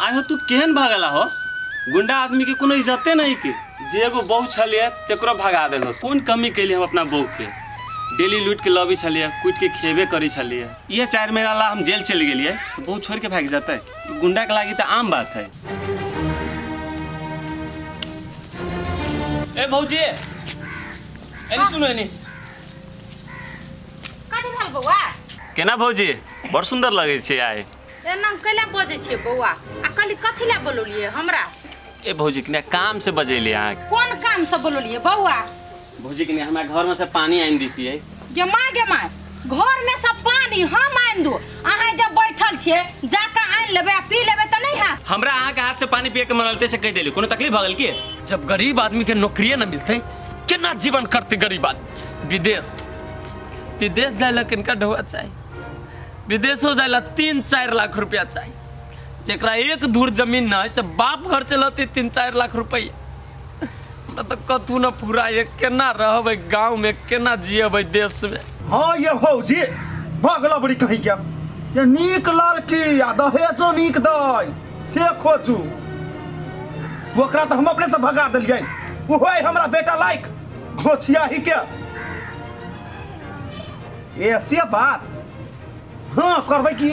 आइ हो तू केहन भगला हो गुंडा आदमी के कोनो इज्जते नहीं के जे एगो बहू छलिए तेकरो भगा देलो कोन कमी कैली हम अपना बहू के डेली लूट के लबी छलिए कूट के खेबे करी छलिए ये 4 महीना ला हम जेल चल गेलिए तो बहू छोड़ के भाग जाते। गुंडा के लागी तो आम बात है। ए भौजी, एनी सुनो एनी। कथी भेल बौआ? केना भौजी, बड़ सुंदर लगै छै आइ। एना कैला बजै छियै बौआ? आ कहली कथी लए बोललियै हमरा? ए भौजी, कने काम से बजेलियै अहाँ। कोन काम से बोललियै बौआ? भौजी, कने हमरा घर में से पानी आनि दितियै। गे माय, गे माय, घर में सब पानी हम आनि दू? अहाँ जब बैठल छियै, जाके आनि लेबै आ पी लेबै तऽ नहि हैत? हमरा अहाँके हाथ से पानी पिए के मन रहते से कहि देली। कोनो तकलीफ भऽ गेल की? जब गरीब आदमी के नौकरिए न मिलते, केना जीवन करते गरीब आदमी? विदेश, विदेश जाए ला किनका ढोआ चाही? विदेशो जाए ला 3-4 लाख रुपया चाही। जेकरा एक धूर जमीन न है से बाप घर चलते 3-4 लाख रुपया। हमरा तऽ कथू न पूरा ये। केना रहबै गाँव में, केना जियबै देश में? हाँ ये भौजी, भगला बड़ी कहीं के ये नीक लड़की आ दहेजो नीक दै से खोजू। ओकरा तऽ हम अपने से भगा देलियै। ओहो है हमरा बेटा लायक घोचिया ही के ऐसे बात हाँ करबै की?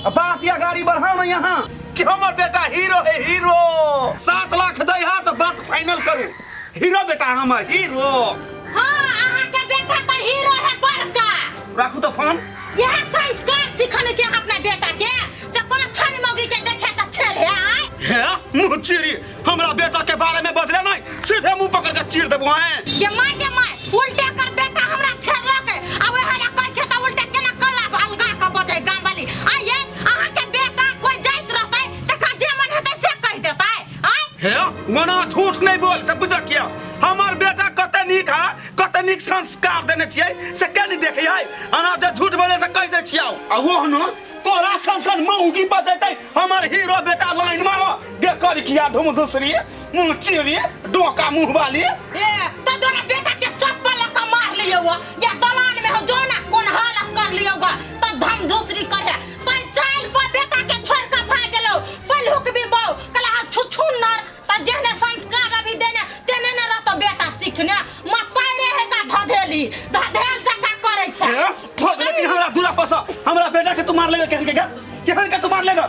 आ बात या गाड़ी बढ़ाओ ना यहाँ कि हमर बेटा हीरो है हीरो। 7 लाख दै हा तऽ बात फाइनल करू। हीरो बेटा हमर हीरो। हाँ, अहाँके बेटा तऽ हीरो है बड़का। राखू तऽ फोन। यह संस्कार सिखने छै अहाँ अपना बेटा के से कोनो छड़ी मौगी के देखे तऽ छेड़े आय? हे मुँह चीरी, हमरा बेटा के बारे में बजले नहीं, सीधे मुंह पकड़ के चीर देबो हैं। गे माय, गे माय, उल्टे कर बेटा हमरा छेड़लक आ ओहे ला कहै छै तऽ उल्टे केना कल्ला अलगा के बजै गाम वाली आइए। अहाँके बेटा कोई जाइत रहतै तकरा जे मन हेतै से कहि देतै आय? हे वना झूठ नहीं बोल से बुझ रखिया। हमर बेटा कते नीक है, कते नीक संस्कार देने छियै से के नहीं देखे है। अना जे झूठ बोले से कहि दै छियै। आ वो हन तोरा सन सन मौगी बजेतै हमर हीरो बेटा लाइन मारो गे कर किया धुम दूसरी मुंह चिरी डोका मुंह वाली। ए त तोरा बेटा के चप्पल लऽ के मार लियौ या दलान में हो जो ना कोन हालत कर लियौ गा तब धम दूसरी करे पै चाल पर बेटा के छोड़ के भाग गेलौ। पहिलुक भी बौ कला छुछु नर त जेहने संस्कार अभी देने तेने ने रहतो बेटा सीखने मत पायरे है का धधेली धधेल जका करै छै। हे ठोक लेकिन हमरा दूरा पस हमरा बेटा के तू मार लेगा केहन के केहन के तू मार लेगा?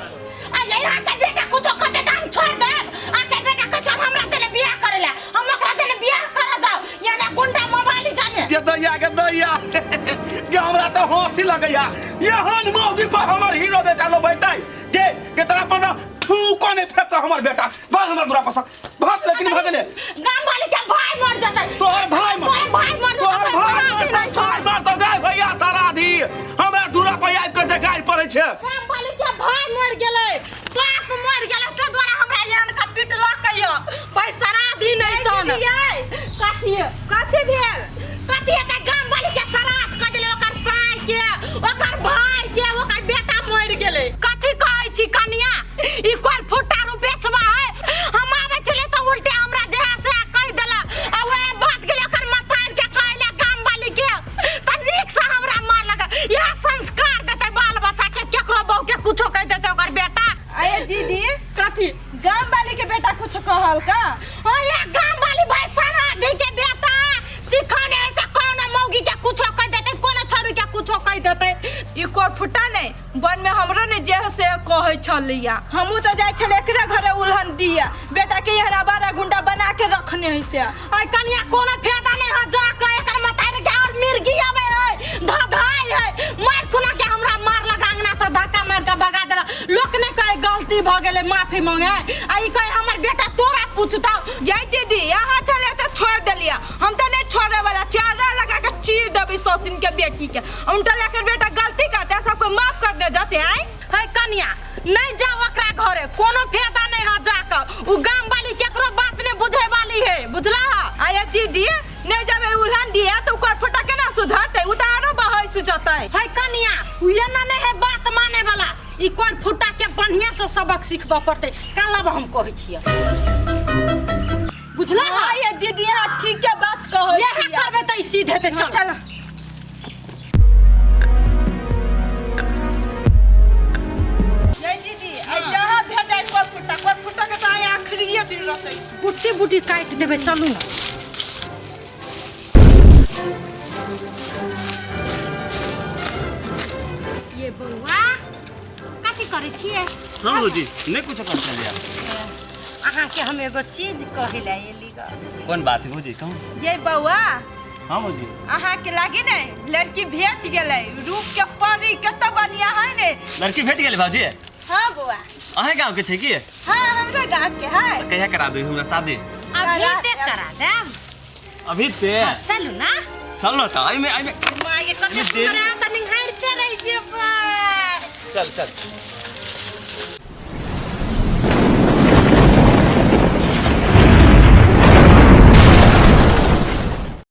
आ यहाँ के बेटा कुछो कहते त हम छोड़ देब? आ के बेटा कहै छै हमरा जने बियाह करे ला, हम ओकरा जने बियाह करे जाओ यानी गुंडा मोबाइल जाने। के दैया, के दैया, के हमरा तो हंसी लगैया। एहन मौगी पर हमर हीरो बेटा लो बैतै के केतना पर थूको नहीं फेंकतो हमर बेटा। भाग हमरा दूरा पस भाग लेकिन भगले। गाम वाले के भाई मर जतै। तोहर भाई मर तोहर भाई मर तोहर जतै। भाई मर भाई मर तो गाय भैया सारा आधी हमरा दूरा पर आबि के जे गारि पड़ै छै। गाम वाले के भाई मर गेलै, बाप मर गेलै ते द्वारा हमरा एहन का पिटलक यो भाई सराधी नहीं तन। कथी कथी भेल? कथी हेतै? गाम वाले के श्राद्ध कऽ देलै। ओकर साय के, ओकर भाई के, ओकर बेटा मरि गेलै। कथी कहै छी कनिया, ई कोर फुट्टा रुपेशवा है। हम आबै छलियै तऽ उल्टे हमरा जे है से कहि देलक आ वएह बात गेलै ओकर मतारि के कहै गाम वाली के तऽ नीक से हमरा मारलक। इएह संस्कार देतै बाल बच्चा के? केकरो बहू के कुछो कहि देतै ओकर बेटा। अरे दीदी। कथी? गाम वाली के बेटा कुछ कहल का? ओ ये गाम वाली भाई सराधी के बेटा सिखौने ऐसे कोनो मौगी के कुछो कहि देतै, कोनो छोरी के कुछो कहि देतै। ई कोर फुटा नहीं वन में हमरो ने जे से कहै छलिया। हमहूँ तो जाइ छलियै एकरे घरे उल्हन दिया। बेटा के एहन आवारा गुंडा बना के रखने है से। ऐ कनिया, कोनो फायदा नहीं है जा के। एकर मतारी के और मिर्गी आबै है, धधाई है। मार खुना के हमरा मार लगा, अंगना से धक्का मार के भगा देला। लोक ने कहे गलती भ गेलै, माफी मांगे आ ई कहे हमर बेटा तोरा पूछता। जय दीदी, यहाँ छले तो छोड़ देलिया, हम तो नहीं छोड़े वाला। चारा लगा के चीर देबी 100 दिन के बेटी के। उनका लेकर बेटा गलती करते हैं, सबको माफ करने जाते हैं। है कनिया, नहीं जाओ ओकरा घरे, कोनो फायदा नहीं है जाके। उ गाम वाली केकरो बात नहीं बुझे वाली है, बुझला? आया दीदी, नहीं जब उल्हन दिया तो ओकर फटा केना सुधरते? उ तो आरो बहस जतै। है कनिया, उ एना नहीं है बात माने वाला। ई कोन फुटा के बढ़िया से सबक सिखबऽ पड़तै। कालब हम कहै छियै, बुझला? हाँ ये दीदी, यहाँ ठीक के बात कहै इएह छियै। करबै तऽ ई सीध हेतै। चल। चल। ये दीदी, आ जहाँ भेजा बेटा कोर फुटा के तऽ आइ आखिरिये दिन रहतै। बुट्टी बुट्टी काटि देबै, चलू ने। ये बौआ कथी करै छियै? हाँ भौजी, नहीं कुछ कर चलिए। अहाँके हम एगो चीज कहै लए एली ग। कोन बात है भौजी, कहू। ये बौआ। हाँ भौजी। अहाँके लागे ने लड़की भेट गेलै, रूप के परी कते बढ़िया है ने। लड़की भेट गेलै भौजी? हाँ बौआ। अहें गाँव के छै की? हाँ हमरा गाँव के है। कहिया करा दू हमरा शादी? अभी ते करा देब। अभी ते? चलू ना। चल ना तऽ एहिमे एहिमे माय के कते देरी- सुंदर है, तऽ निहारिते रहि जेबै। चल चल।